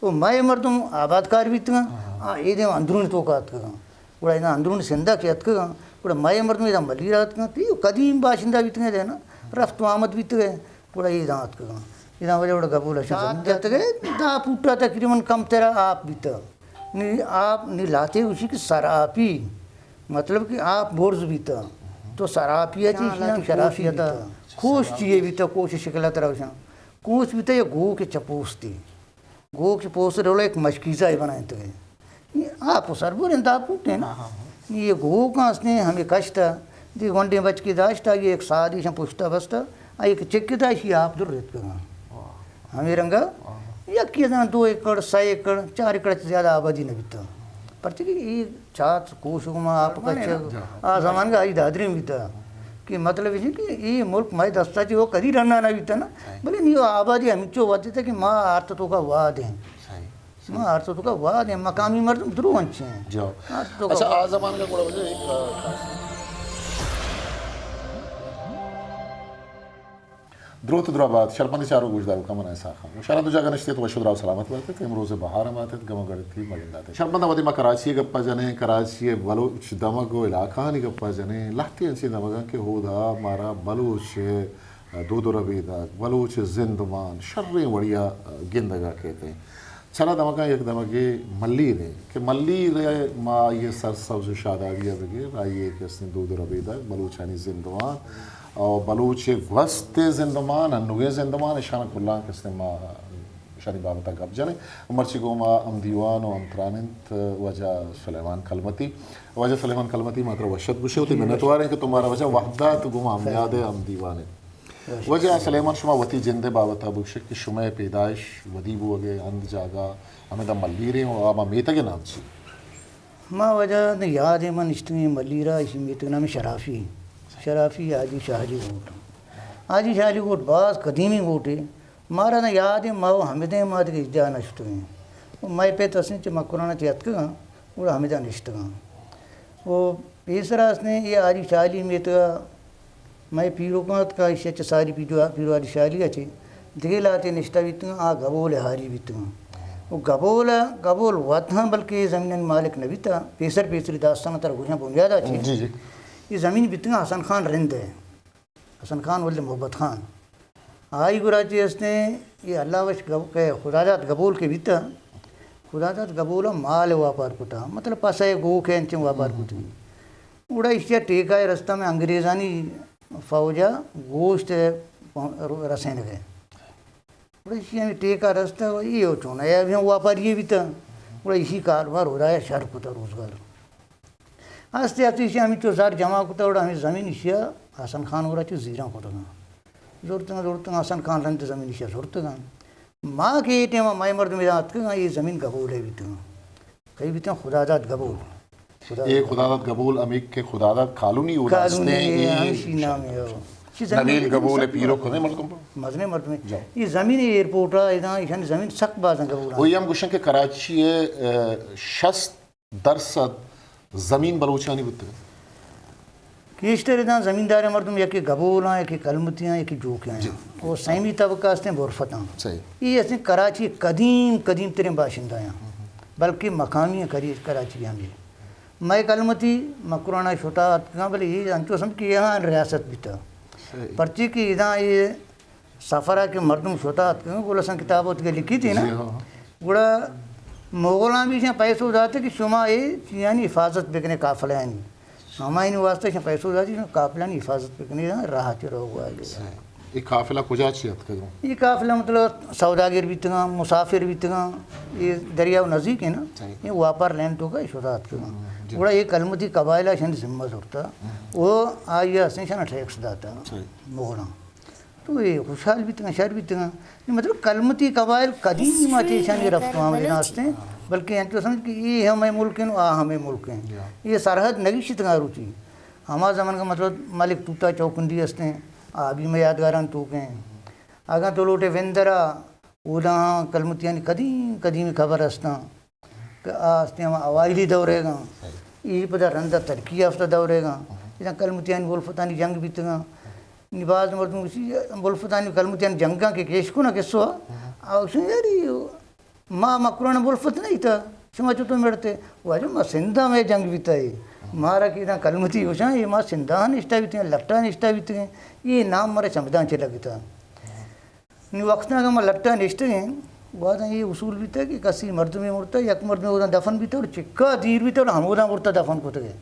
او مئے مردم آبادکار بیتگاں، آ، اے دیم اندرون توکا اتکگاں۔ گڑا ادا اندرون سندھا کہ اتکگاں، گڑا مئے مردم ادا ملیر اتکگاں، کہ قدیم باشندہ بیتگاں، ادا نا رفت و آمد بیتگے، گڑا ادا اتکگاں۔ ادا وجہ گڑا گبول اشاں زمین جتگے، دہ پوٹا تقریباً کم ترا آپ بیتا۔ نی آپ، نی لاتے گوشی کہ سر آپی، مطلب کہ آپ برز بیتا، تو سر آپی ءَ چی شی ہم شرافی بیتا۔ کوش چیے بیتا، کوش شکل ءَ ترا گوشاں۔ کوش بیتا یا گوک چپوستی۔ گوک چپوست ڈولا ایک مشکیزہ ای بنائیں تو۔ آپ و سر بوریں دہ پوٹیں۔ یہ گوک ہستیں ہمیں کشتا، دی گونڈیں بچکی داشتا، یہ ایک سادی شن پشتا بستا، آ ایک چکی دا، ایشی آپ در ریت کگاں۔ ہمے رنگا یکی ازاں دو ایکڑ، سئے ایکڑ، چار ایکڑ چہ زیادہ آبادی نہ بیتا۔ پرچہ کہ اے چات کوش گما آپ کچ آ زمانگا آئی دادریں بیتا۔ کہ مطلب اے کہ اے ملک مئے دستا چہ وہ کدی رنا نہ بیتا نا۔ بلے نی آبادی ہمچو ودتا کہ ما آرت توکا وادیں۔ ما آرت توکا وادیں، مقامی مردم درو انچیں۔ جو۔ آرت توکا اچھا، آ زمانگا گڑا وجہ ایک، آ، دروت درا بات، شرپندیں چاروک گوشداروکاں من ءَ اسحاق خان۔ شرا دو جاگہ نشتے تو وش و دراہ و سلامت بات ات، امروز بہار بات ات، گم و گڑتی ملنگ ات۔ شرپنداں وھدے ما کراچی ءِ گپ ءَ جنیں، کراچی ءِ بلوچ دمگ و علاقہانی گپ ءَ جنیں، لہتے انچیں دمگاں کہ ہودا مارا بلوچ ءِ دود و ربیدگ، بلوچ ءِ زندمان شریں وڑیا گندگ ءَ کیت۔ چنا دمگاں یک دمگے ملیر ایں کہ ملیر ءَ ما آئی ءِ سرسبز و شادابی ءَ بگر، آئی ءِ کہ استیں دود و ربیدگ، بلوچانی زندمان و بلوچ ءِ گوست ءِ زندمان، انوگیں زندمان، اشان کلاں کہ استیں ما اشانی بابت ءَ گپ جنیں۔ مرچی گوں ما ہم دیوان و ہم تران انت واجہ سلیمان کلمتی۔ واجہ سلیمان کلمتی، ما ترا وش اتک گوشیں، وتی منتوار ایں کہ تو مارا واجہ وھد دات گوں ما ہم نیاد ءِ ہم دیوان انت۔ واجہ سلیمان، شما وتی جند ءِ بابت ءَ بگوش ات کہ شمئے پیدائش ودی بوگ ءِ ہند جاگہ ہمدا ملیر ایں و آ ما میتگ ءِ نام چی؟ ما واجہ یاد ایں، ما نشتگیں ملیر ءَ، ایشی میتگ ءِ نام شرافی، شرافی حاجی شاہ علی گوٹ۔ حاجی شاہ علی گوٹ باز قدیمی گوٹے، مارا نہ یاد ایں، ما و ہمدیں ما دگہ ہچ جاہ نہ شتگیں۔ مئے پت ہستیں چہ مکران ءَ چہ اتکگاں، گڑا ہمدا نشتگاں۔ و پیسرا استیں، اے حاجی شاہ علی میتگ ءَ مئے پیروکاں اتکا، ایشی ءَ چہ ساری پیرو-، پیرو حاجی شاہ علی ءَ چہ دگہ لہتے نشتہ بیتگاں، آ گبول ءِ حالی بیتگاں۔ و گبول ءَ، گبول وت ہم بلکہ اے زمینانی مالک نہ بیتا، پیسر پیسری داستان ءَ ترا گوشاں بنیاد ءَ چہ۔ جی، جی۔ اے زمین بیتگاں حسن خان رند ءِ۔ حسن خان ولد محبت خان۔ آئی گورا چی استیں، اے اللہ وش گب-، کہ خداداد گبول کہ بیتا، خداداد گبول ءَ مال ءِ واپار کتا، مطلب پسہ ءِ گوک ءِ انچیں واپار کتی۔ گڑا ایشی ءَ ٹیکہ ءَ رستہ مئے انگریزانی فوج ءَ گوشت ءِ رسینگ ءِ۔ گڑا ایشی ءَ ہمے ٹیکہ رستہ، اے او چون ءَ، اے ہم واپاری بیتا۔ گڑا ایشی کاروبار ہدایا شر کتا، روزگار۔ آستے آستے ایشی ہمینچو زر جمع کتگ، گڑا ہمے زمین ایشی ءَ حسن خان گورا چہ زیراں کتگاں۔ زرتگاں، زرتگاں، حسن خان رند زمین ایشی ءَ زرتگاں۔ ما کہ اے ٹائم ءَ مئے مردم ادا اتکگاں، اے زمین گبول ءِ بیتگاں۔ کئی بیتگاں؟ خداداد گبول۔ خداداد اے گبول۔ خداداد گبول، ہمے کہ خداداد کالونی اودا کالونی استیں، اے اے ہمیشی نام ہے، او۔ ایشی زمین نویل گبول ءِ پیرو کدیں مردم؟ مزنیں مردمے۔ جاؤ۔ اے زمین ایئرپورٹ ءَ ادا ایشانی زمین سک بازاں گبولاں۔ وہی ہم گوشن کہ کراچی ءِ، اے، شست درسد زمین بلوچانی بوتگ۔ گیشتر ادا زمیندار مردم یکے گبول آں، یکے کلمتی آں، یکے جوکے آں۔ جی۔ اور سیمی طبقہ ہستیں برفت آں۔ صحیح۔ یہ ہستیں کراچی قدیم، قدیم ترین باشندہ آں۔ بلکہ مقامی آں کری-، کراچی ہمیں۔ مئے کلمتی مکران ءَ شتا اتکگاں، بلے یہ انچو سمجھ کہ یہاں ریاست بیتا۔ صحیح۔ پرچی کہ ادا یہ سفر ءَ کہ مردم شتا اتکگاں، گل حسن کتاب ءَ اتکے لکھی تھی نا۔ جی ہاں۔ گڑا مغلاں بھی ایشاں پیسو داتے کہ شما اے چیانی حفاظت بکنے، قافلیانی۔ ہمایانی واسطہ ایشاں پیسو داتے، شما قافلیانی حفاظت بکنے، راہ چہ روگ ءَ آئی۔ اے قافلہ کجا چی اتکگاں؟ اے قافلہ مطلب سوداگر بیتگاں، مسافر بیتگاں، اے دریا و نزدیک ہے نا۔ صحیح۔ اے واپار لین توکا شتا اتکگاں۔ ہم، جی۔ گڑا اے کلمتی قبائل ایشانی ذمہ زرتا۔ ہم۔ و آئی ہستیں ایشاں ٹیکس داتا۔ صحیح۔ مغلاں۔ تو اے خوشحال بیتگاں، شر بیتگاں۔ مطلب کلمتی قبائل قدیم ءَ چہ ایشانی رفت و آمد نہ استیں، بلکہ انچو سمجھ کہ اے ہمے ملک ہیں، آ ہمے ملک ہیں۔ یا۔ اے سرحد نگیشتگاں روچی۔ ہما زمانگا مطلب ملک توتا چوکندی استیں، آ بھی مئے یادگاران توکیں۔ اگاں تو لوٹے وندرا، اودا کلمتیانی قدیم قدیم قبر استاں۔ کہ آ استیں ہما اوائلی دور ءِ گاں۔ اے پدا رند ءَ ترقی یافتہ دور ءِ گاں۔ ادا کلمتیانی بلفتانی جنگ بیتگاں۔ نی باز مردم گوشی بلفتانی کلمتیانی جنگاں کہ کیش کناں قصو ءَ۔ آ گوشی یار اے ما مکران بلفت نہیں تھا، شما چطور مڑتے؟ واجہ ما سندھا میں جنگ بیتا ہے، مارا کہ داں کلمتی گوشاں، یہ ما سندھا نشتا بیتے ہیں، لٹا نشتا بیتے ہیں، یہ نام مارا چمدان چے لگتا۔ نی وقت نہ ما لٹا نشتے ہیں، واجہ یہ اصول بیتا کہ کسی مردمی مرتا، یک مردمی اودا دفن بیتا اور چکا دیر بیتا اور ہمودا مرتا دفن کتگے۔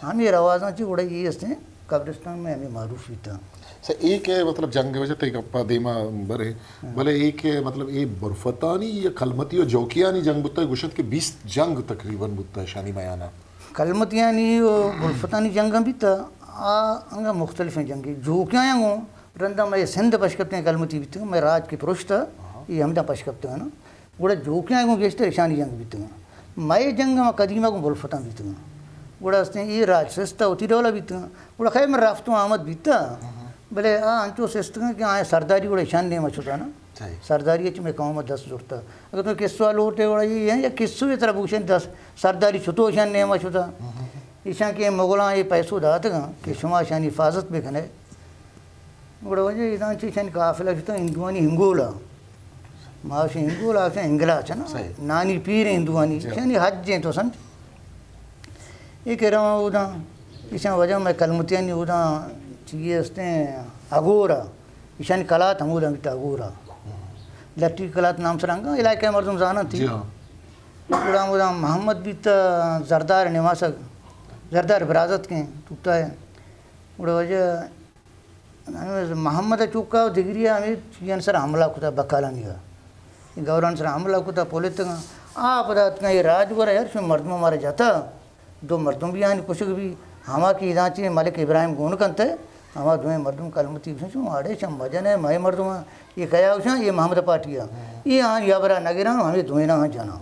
ہمے روازاں چہ گڑا اے استیں قبرستان میں ہمے معروف بیتاں۔ سر، اے کہ مطلب جنگ ءِ وجہ تئی گپا دیما برے، بلے اے کہ مطلب اے برفتانی یا کلمتی و جوکیانی جنگ بوتا، گوشنت کہ بیست جنگ تقریباً بوتا اشانی میانا۔ کلمتیانی و برفتانی جنگ ہم بیتا، آ انگا مختلفیں جنگے۔ جوکیاں گوں رندا مئے سندھ پشکپتیں کلمتی بیتگ، مئے راج کہ پرشتا، اے ہمدا پشکپتگ نا۔ گڑا جوکیاں گوں گیشتر اشانی جنگ بیتگاں۔ مئے جنگ ہما قدیما گوں بلفتاں بیتگاں۔ گڑا استیں اے راج سستا وتی ڈولا بیتگاں۔ گڑا خیر من رفت و آمد بیتا۔ بلے آ انچو سستگاں کہ آیاں سرداری گڑا اشانی نیما شتا نا۔ سرداری چہ مئے قوم دست زرتا۔ اگر تو قصہ لوٹے گڑا یہ ہیں یا قصہ یہ طرح بوشن دست سرداری چتو اشانی نیما شتا۔ ایشاں کہ مغلاں اے پیسو داتگاں کہ شما اشانی حفاظت بکنے۔ گڑا واجہ ایداں چہ ایشانی قافلہ شتاں ہندوانی ہنگولا۔ ما اشیں ہنگولا، اشیں ہنگلا چہ نا۔ نانی پیر ہندوانی، ایشانی حج ہیں تو سمجھ۔ اے کہ رواں اوداں، ایشاں واجہ مئے کلمتیانی اوداں چیئے استیں اگورا۔ ایشانی کلات ہموداں بیتا اگورا۔ لٹی کلات نام سرانگا علاقہ مردم زاننت۔ گڑا ہموداں محمد بیتا زردار نماسگ، زردار برازت کیں توتا ہے۔ گڑا واجہ محمد ءِ چکا و دگری ءَ ہمے چیزانی سر حملہ کتا، بکالانی ءَ۔ اے گورانی سر حملہ کتا، پلتگاں۔ آ پدا اتکاں اے راج گورا، یار، شما مردم مارا جتا۔ دو مردم بھی آنی کشگ بھی، ہما کہ ادا چہ ملک ابراہیم گون کنت، ہما دوئیں مردم کلمتی گوشن، شما اڑے شم مجن ہے، مئے مردم، یہ کیا گوشن، یہ محمد پارٹی ہے۔ یہ آن یا برا نگران، ہمیں دوئیں نہ جنا۔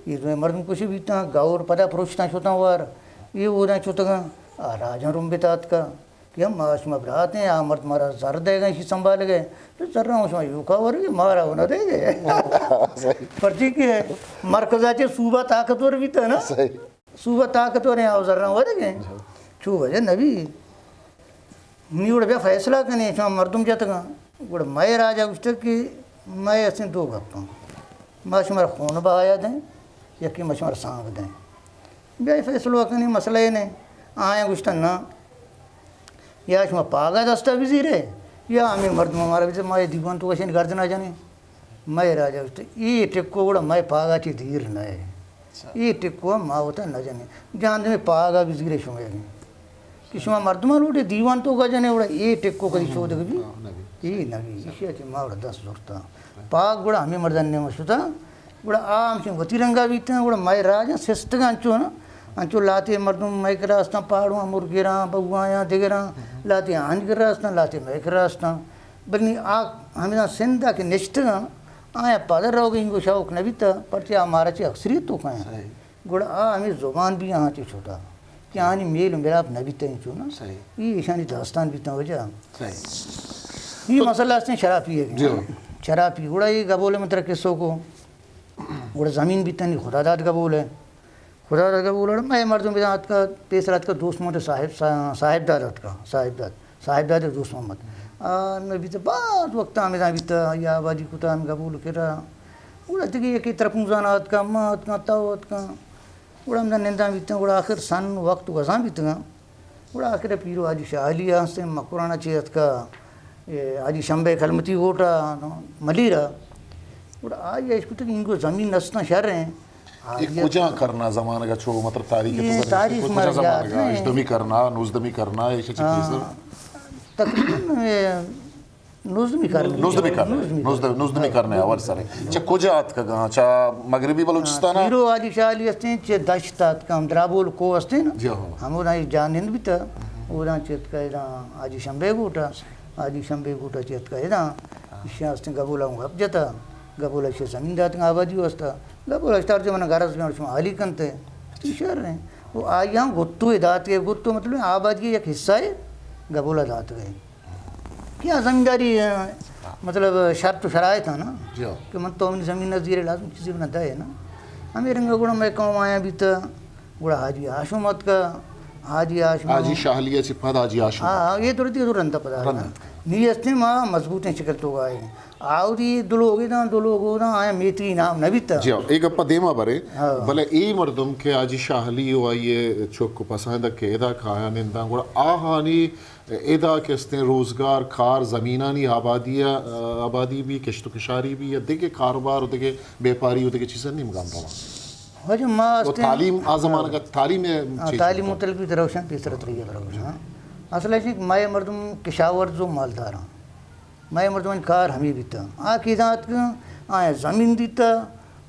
یہ دوئیں مردم کشی بیتاں، گور پدا پروشتاں شتاں وار، یہ اوداں شتگاں، آ راجاں رم بتاتکا۔ کہ ہم ما شما برات ہیں، آ مرد مارا زر دے گئے، شی سنبھال گئے۔ تو زر ہم شما یوکا ورگے، مارا ہونا دے گئے۔ پرچی کہ مرکزا چے صوبہ طاقتور بیتا نا۔ صوبہ طاقتور ہیں، آ زر ہم ورگے۔ چو وجہ نبی۔ نی وڑ بیا فیصلہ کنے، شما مردم جتگا۔ گڑا مئے راجا گوشتگ کہ مئے اسیں دو گپاں۔ ما شمارا خون بہایا دیں، یکی ما شمارا سانگ دیں۔ بیا فیصلہ کنیں، مسئلہ اے نہ۔ آیاں گوشتن نا، یا شما پاگا دستا بزیرے، یا ہمیں مردم ہمارا بزیر، ما یہ دیوان تو کشن گردنا جنیں۔ مئے راجا گوشت، اے ٹکو گڑا مئے پاگا چی دیر نہ ہے۔ اے ٹکو ما ہوتا نہ جنیں۔ جان دے پاگا بزیرے شما۔ کہ شما مردمان لوٹے دیوان تو گجنے وڑا اے ٹکو کدی شودگ بی؟ اے نبی، ایشی چہ ما وڑا دست زرتا۔ پاگ گڑا ہمیں مردان نے شتا، گڑا آ ہمشن وتی رنگا بیتن، گڑا مئے راجاں سستگاں انچو نا، انچو لاتے مردم مئے کرا استاں، پاڑواں، مرگراں، بگوایاں، دگراں، لاتے آنج کرا استاں، لاتے مئے کرا استاں۔ بلے آ ہمیداں سندھا کہ نشتگاں، آیا پادر روگ انگو شوق نبیتا، پرچہ آ مارا چہ اکثریت تو کایاں۔ گڑا آ ہمیں زبان بھی آہاں چہ چھوٹا کہ آنی میل و ملاپ نہ بیتہ انچو نا۔ اے ایشانی داستان بیتاں وجہ۔ اے مسئلہ استیں شراپی ہے۔ شراپی گڑا اے گبول من ترا قصو کو۔ گڑا زمین بیتنی خدا داد گبول ہے۔ خدا داد گبول ہے۔ مئے مردم بیتاں اتکا، پیسر اتکا دوست محمد صاحب، صاحب داد اتکا، صاحب داد۔ صاحب داد دوست محمد۔ آ، ہمے بیتہ، باز وقت ہمیداں بیتہ، آئی آبادی کتہ، ہمے گبول کرا۔ گڑا دگہ یکے ترپونزان آتکا، ما آتکاں، تو آتکاں۔ گڑا ہمدا ننداں بیتاں، گڑا آخر سن وقت گوزان بیتگاں۔ گڑا آخر پیرو حاجی شاہ علی آستیں، مکرانا چے اتکا، اے، حاجی شمبے کلمتی گوٹا، ملیرا۔ گڑا آئی اشکتگ انگو زمین نستاں شر ہیں۔ اے کجا کرنا زمانگا چو، مطلب، تاریخ تو اے تاریخ کجا مارا یاد زمانگا؟ نہیں۔ ہژدہمی کرنا، نوزدہمی کرنا، ایشی چی ہاں، پیسر؟ تقریباً، اے، نوزدہمی کرنا۔ نوزدہمی کرنا۔ نوزدہمی کرنا۔ نوزدہ-، نوزدہمی کرنا اول سر۔ چہ کجا اتکگاں؟ چہ مغربی بلوچستان؟ ہاں، پیرو علی شاہ علی استیں، چہ دشت اتکاں، درابول کو استیں نا؟ جی ہاں۔ ہمودا اے جان نند بیتا، اودا چہ اتکا ادا حاجی شمبے گوٹا، حاجی شمبے گوٹا چہ اتکا ادا، ایشاں استیں گبولا ہوں گپ جتا۔ گبولا ایشی زمین داتگاں آبادی واسطہ۔ گبولا اشتار جو من غرض میں شما حالی کنتے۔ تی شر ہیں۔ وہ آیاں گتو داتگے، گتو مطلب آبادی یک حصہ ہے، گبولا داتگے۔ کیا زمینداری، مطلب شرط و شرائط ہے نا؟ کہ من تو منی زمین نہ زیرے لازم چیزی بنا دے نا۔ ہمیں رنگا گڑا مئے قوم آیا بیتا، گڑا حاجی ہاشم اتکا، حاجی ہاشم۔ حاجی شاہ علی چہ پد حاجی ہاشم۔ ہاں، ہاں، یہ تو رتی تو رندا پدا۔ رندا۔ نی استیں ما مضبوطیں شکل توکا ایں۔ آوری دو لوگ داں، دو لوگ داں، آیا میتری نام نہ بیتا۔ جی ہاں، اے گپا دیما برے، ہاں۔ بلے اے مردم کہ حاجی شاہ علی و آئی چک و پساندگ کہ ادا کایا ننداں، گڑا آہانی ادا کہ استیں روزگار، کار، زمینانی آبادی، آبادی بھی، کشت و کشاری بھی یا دگہ کاروبار و دگہ بیپاری و دگہ چیزاں نیمگا روان۔ واجہ ما و استیں تعلیم آ زمانگا تعلیم ہاں، چیز تعلیم بوتا۔ متعلق بھی دروشن پیسر طریقہ دروشن، ہاں۔ اصل ہے کہ مئے مردم کشاورز و مالدار ہاں۔ مئے مردمانی کار ہمے بیتگ۔ آ کہ ادا اتکگ، آیاں زمین دیتگ،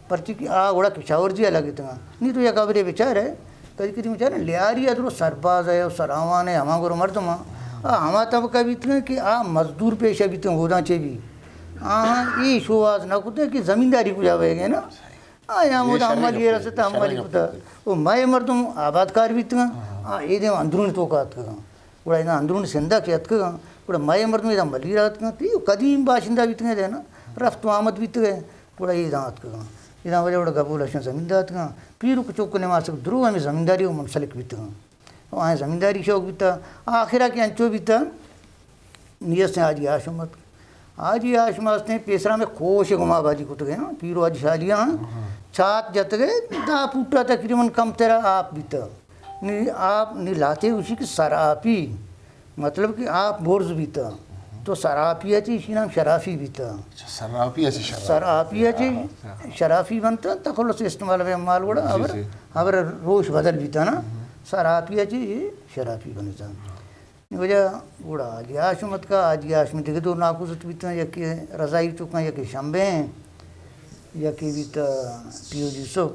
پرچی کہ آ گڑا کشاورزی ءَ لگتگ۔ نی تو یک ہبرے بچار ئے، کدی کدی بچار ئے، لیاری ءَ درو سرباز ءَ و سراوان ءَ ہما گورا مردم آ، آ ہما طبقہ بیتگ کہ آ مزدور پیشہ بیتگ، ہوداں چے بی۔ آہاں اے شوہاز نہ کتگ کہ زمینداری کجا بئیگ ءَ نا۔ آیاں اے ہمودا شریں عمل یہ گپے، رستا، عمل شریں یہ گپے۔ کتا۔ و مئے مردم آبادکار بیتگاں، آ، اے دیم اندرون توکا اتکگاں۔ گڑا ادا اندرون سندھا کہ اتکگاں، گڑا مئے مردم ادا ملیر اتکگاں، تی قدیم باشندہ بیتگاں دینا، رفت و آمد بیتگے، گڑا اے ادا اتکگاں۔ ادا وجہ گڑا گبول اشاں زمین داتگاں، پیرک چک نماسک درو ہمیں زمینداری و منسلک بیتگاں۔ و آیاں زمینداری شوق بیتا، آخرا کہ انچو بیتا، نی استیں حاجی ہاشم اتک۔ حاجی ہاشم استیں پیسرا میں کوش گما آبادی کتگے، ہاں، پیرو حاجی شالیاں، ہاں۔ چات جتگے، دہ پوٹا تقریباً کم ترا آپ بیتا۔ نی آپ، نی لاتے گوشی کہ سر آپی، مطلب کہ آپ برز بیتا۔ تو سر آپی اچی، اشی نام شرافی بیتا۔ اچھا، سر آپی اچی شرافی۔ سر آپی اچی ہاں، ہاں۔ شرافی بنتا، تخلص استعمال بے مال گڑا، جی، ہبر، جی۔ ہبر روش بدل بیتا نا۔ ہاں۔ سر آپی اچی شرافی بنتا۔ وجہ گڑا حاجی ہاشم اتکا، حاجی ہاشم دگہ دو ناکوزت بیتاں، یکے رضائی چکاں، یکے شمبے ایں، یکے بیتا پیو یوسف۔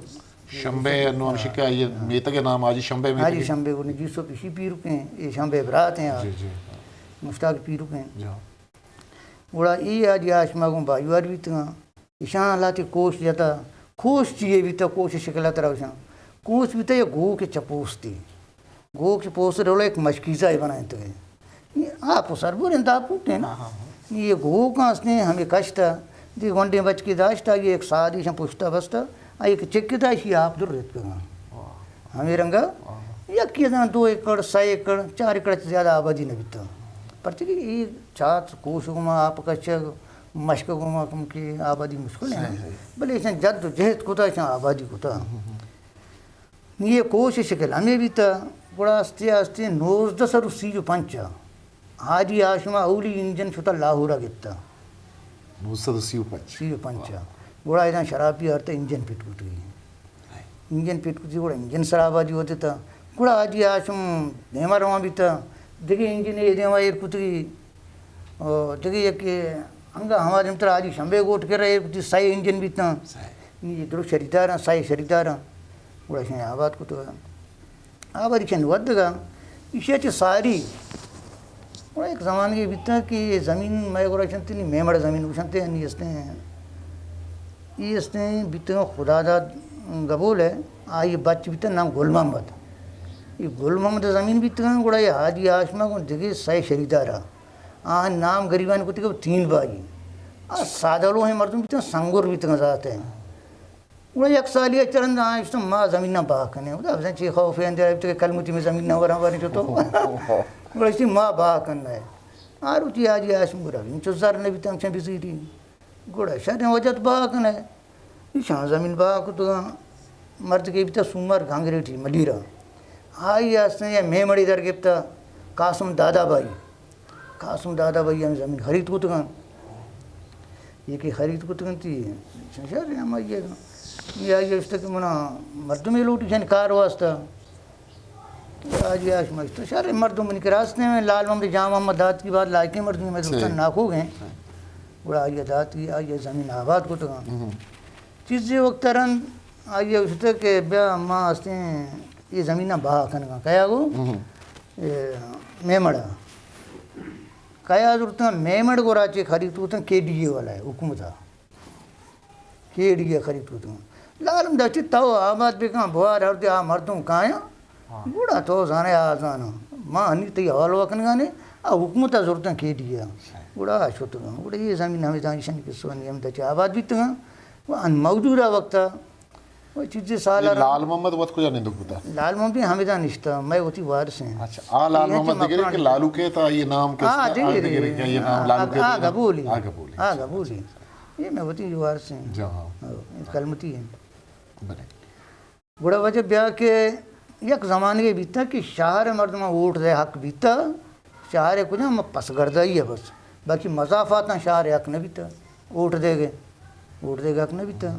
شمبے انو ہمشی کہ آئی میتگ نام حاجی شمبے میتگ۔ حاجی شمبے گڑا یوسف اشی پیرک ایں، اے شمبے برات ایں، جی، جی۔ مشتاق پیرک ایں۔ جی۔ گڑا اے حاجی ہاشم گوں بایوار بیتگاں۔ ایشاں لہتے کوش جتا۔ کوش چیے بیتا؟ کوش شکل ءَ ترا گوشاں۔ کوش بیتا یا گوک چپوستی۔ گوک چپوست ڈولا یک مشکیزہ ئے بنائینتگ ئے۔ نی آپ و سربر انت، آپ پوٹیں۔ ہاں، ہاں، ہاں۔ نی یہ گوکاں استیں ہمیں کشتا۔ دی گونڈیں بچکی داشتا، یہ ایک سادی شاں پشتا بستا۔ آ یک چکتا، اشی آپ در ریتکگاں۔ واہ۔ ہمیں رنگا واہ۔ یکی ازاں دو ایکڑ، سئے ایکڑ، چار ایکڑ چہ زیادہ آبادی نہ بیتا۔ پرچہ کہ یہ چات کوش گما آپ کشگ، مشک گما کم کہ آبادی مشکل ہے۔ صحیح، صحیح۔ بلے ایشاں جد و جہد کتا، ایشاں آبادی کتا۔ ہم، ہم۔ نی یہ کوش شکل ہمیں بیتا، گڑا آستے آستے نوزدہ سد و سی و پنچ ءَ حاجی ہاشم ءَ اولی انجن شتا لاہور ءَ گپتا۔ نوزدہ سد و سی و پنچ۔ سی و پنچ ءَ۔ واہ۔ گڑا ادا شرافی آرتا انجن پٹ کتگی۔ انجن پٹ کتگی، گڑا انجن سرا آبادی ہوتے تا۔ گڑا حاجی ہاشم دیما روان بیتا۔ دگہ انجن اے دیما ایر کتگی۔ او دگہ یکے انگا ہما دیمترا حاجی شمبے گوٹ کرا ایر کتی، سئے انجن بیتاں۔ سئے۔ نی درو شریداراں، سئے شریداراں۔ گڑا اشاں آباد کتگ۔ آبادی چند ودگا، ایشی چہ ساری۔ گڑا یک زمانگے بیتاں کہ یہ زمین مئے گورا چنتی نی میمڑ زمین گوشنتے نی استیں۔ ای استیں بیتگاں خداداد گبول ہے، آئی بچ بیتگ نام گل محمد۔ یہ گل محمد زمین بیتگاں، گڑا یہ حاجی ہاشم گوں دگہ سئے شریدارا۔ آہاں نام گریبان کتگ تین بائی۔ آ سادہ لوہیں مردم بیتگ، سنگر بیتگ ذات ءَ۔ گڑا یک سالی ءَ چہ رند آہاں اشتم ما زمیناں بہا کنیں۔ خدا بزاں چی خوف ءَ اندر بیتگ کہ کلمتی میں زمین نہ وراں واریں چو تو۔ گڑا اشتی ما بہا کنیں۔ آ روچی حاجی ہاشم گڑا انچو زر نہ بیتگ، ہمچن بزیری۔ گڑا شریں وجہ تو بہا کنئے۔ ایشاں زمین بہا کتگاں، مردکے بیتا سومار گانگریٹی ملیرا۔ آئی استیں یا میمڑی در گپتا قاسم دادا بائی۔ قاسم دادا بائی ہم زمین خرید کتگاں۔ یہ کہ خرید کتگاں تی شر ہم آئی گا۔ یہ آئی اشتا کہ منا مردمی لوٹی جن کار واسطہ۔ حاجی ہاشم اشتا شر مردم منی کہ راست نے لال محمد جام محمد دات کی بات لائقیں مردمی میں دوستان ناکو گئے۔ گڑا آئی دات کی آئی زمین آباد کتگاں۔ چیزے وقت رند آئی ءَ گوشتگ کہ بیا ما استیں اے زمیناں بہا کنگاں۔ کیا گو؟ اے میمڑا۔ کیا زرتاں میمڑ گورا چے خرید کتاں کے ڈی اے والا ہے حکومت ءَ۔ کے ڈی اے خرید کتاں۔ لالم داشتی تو آباد بکن بوار ہر دے آ مردم کایاں۔ ہاں۔ گڑا تو زانے آ زاناں۔ ما ہنی تئی حوال وکنگانے، آ حکومت ءَ زرتاں کے ڈی اے۔ گڑا آ شتگاں۔ گڑا یہ زمین ہمیں دانشانی قصہ ہم دچ آباد بیتگاں۔ و ان موجودہ وقت ءَ وہ چیزے سال یہ لال محمد وت کجا نندوک بوتا؟ لال محمد بھی ہمیدا نشتا، میں وتی وارث ہیں۔ اچھا، آ لال محمد دگرے کہ لالو کہتا، یہ نام کس؟ ہاں، دگرے۔ یہ نام لالو کہتا، ہاں، گبولی۔ ہاں، گبولی۔ یہ میں وتی وارث ہیں۔ جی ہاں۔ ہاں، کلمتی ہیں۔ بلے۔ گڑا وجہ بیا کہ یک زمانگے بیتا کہ شہر مردماں ووٹ دے حق بیتا، شہر کجا ما پس گردائی ہے بس، باقی مضافاتاں شہر حق نہ بیتا، ووٹ دے گئے، ووٹ دے گئے حق نہ بیتا۔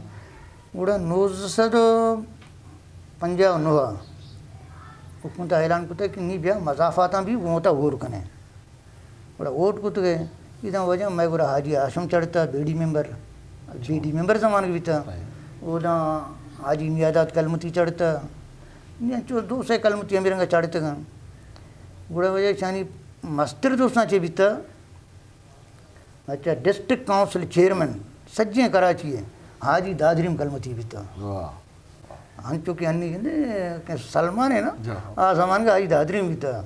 گڑا نوزدہ سد پنجاہ و نو حکومت اعلان کتا کہ نی بیا مضافاتاں بھی ووٹا غور کنے۔ گڑا ووٹ کتگے، ادا وجہ مئے گورا حاجی ہاشم چڑھتا، بی ڈی ممبر، بی ڈی ممبر زمانگ بیتا۔ اودا حاجی میاداد کلمتی چڑھتا، نی انچو دو سے کلمتی ہمے رنگا چڑھتگاں۔ گڑا وجہ شانی مستر دوستاں چے بیتا، اچھا، ڈسٹرکٹ کونسل چیئرمین سجیں کراچی ہے، حاجی دادریم کلمتی بیتا۔ واہ۔ انچو کہ انی گندے کہ سلمان ہے نا، جی۔ آ زمانگا آئی دادریم بیتا۔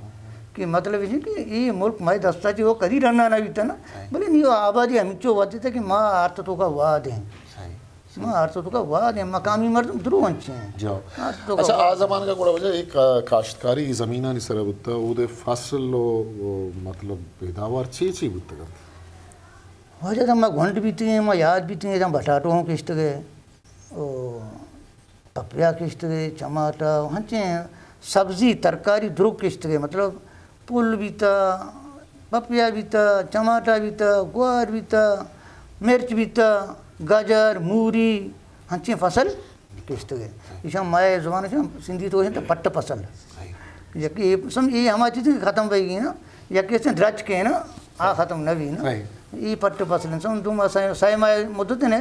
کہ مطلب یہ کہ یہ ملک مئے دستا چی وہ کدی رنا نہ بیتا نا۔ صحیح۔ بلے نی آبادی ہمچو وتی تا کہ ما آرت تو کا واد ہیں۔ صحیح۔ ما آرت تو کا واد ہیں، مقامی مردم درو انچے ہیں۔ جی۔ آرت تو کا اچھا، آ واد ہیں۔ زمانگا گڑا وجہ ایک، آ، کاشتکاری زمینانی سر بوتا، او دے فصل و، و مطلب پیداوار چی چی بوتا کرتا؟ واجہ ما گونڈ بیتی ہیں، ما یاد بیتی ہیں، بٹاٹو ہوں کشتگے۔ او پپیا کشتگے، چماٹا، ہنچیں سبزی، ترکاری دروگ کشتگے، مطلب پل بیتا، پپیا بیتا، چماٹا بیتا، گوار بیتا، مرچ بیتا، گجر، موری، ہنچیں فصل کشتگے۔ ایشاں مئے زبان، ایشاں سندھی تو ہیں تو پٹ فصل۔ یکی سم، یہ ہما چیز ختم بئی گی نا، یکی سے درچ کے نا، آ ختم نہ بی نا۔ صحیح۔ یہ پٹ فصل ہیں، سم دو ماہ، سہ، سہ ماہ مدت نے،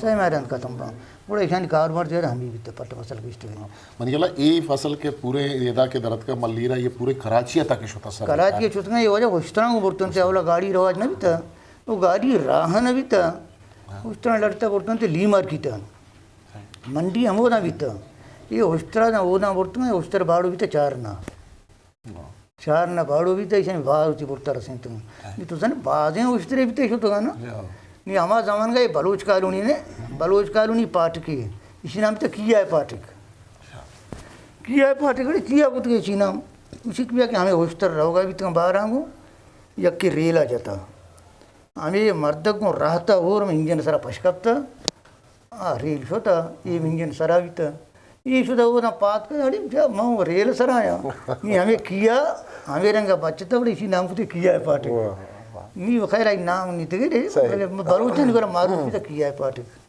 سہ ماہ رند ختم با۔ گڑا ایشانی کاروبار زیادہ ہم بھی بیتا، پٹ فصل کشتگے۔ من یلا اے فصل کے پورے ادا کے درد کا ملیرا، یہ پورے کراچی تک شتا سر۔ کراچی شتگا، یہ وجہ ہوشتراں کو برتن تے، اولا گاڑی رواج نہ بیتا، وہ گاڑی راہ نہ بیتا، ہوشتراں لڑتا برتن تے لی مارکیٹ۔ منڈی ہمودا بیتا۔ یہ ہوشترا دا اودا برتگا، ہوشتر باڑو بیتا چارنا۔ واہ۔ چارنا باڑو بیتا، ایشانی باز ہوتی برتا رسینتگا۔ ہاں۔ نی تو زن بازیں ہوشترے بیتا شتگا نا۔ جی ہاں۔ نی ہما زمانگا یہ بلوچ کالونی نے، بلوچ کالونی پاٹکی، اسی نام تا کیا ہے پاٹک۔ کیا ہے پاٹک، اڑے کیا کتگے چی نام؟ اسی کیا کہ ہمیں ہوشتر روگا بیتگا بارانگو، یکی ریلا جتا۔ ہمیں مردک گوں راہتا اور میں انجن سرا پشکپتا۔ آ، ریل شتا، اے منجن سرا بیتا۔ اے شتا اودا پاد کن، اڑے بیا من ریل سرا آیا۔ نی ہمیں کیا، ہمیں رنگا بچتا، بڑے اسی نام کتے کیا ہے پاٹک۔ واہ، واہ۔ نی خیر آئی نام نی تگے دے، صحیح۔ بلے بلوچن گرا معروف بیتا کیا ہے پاٹک۔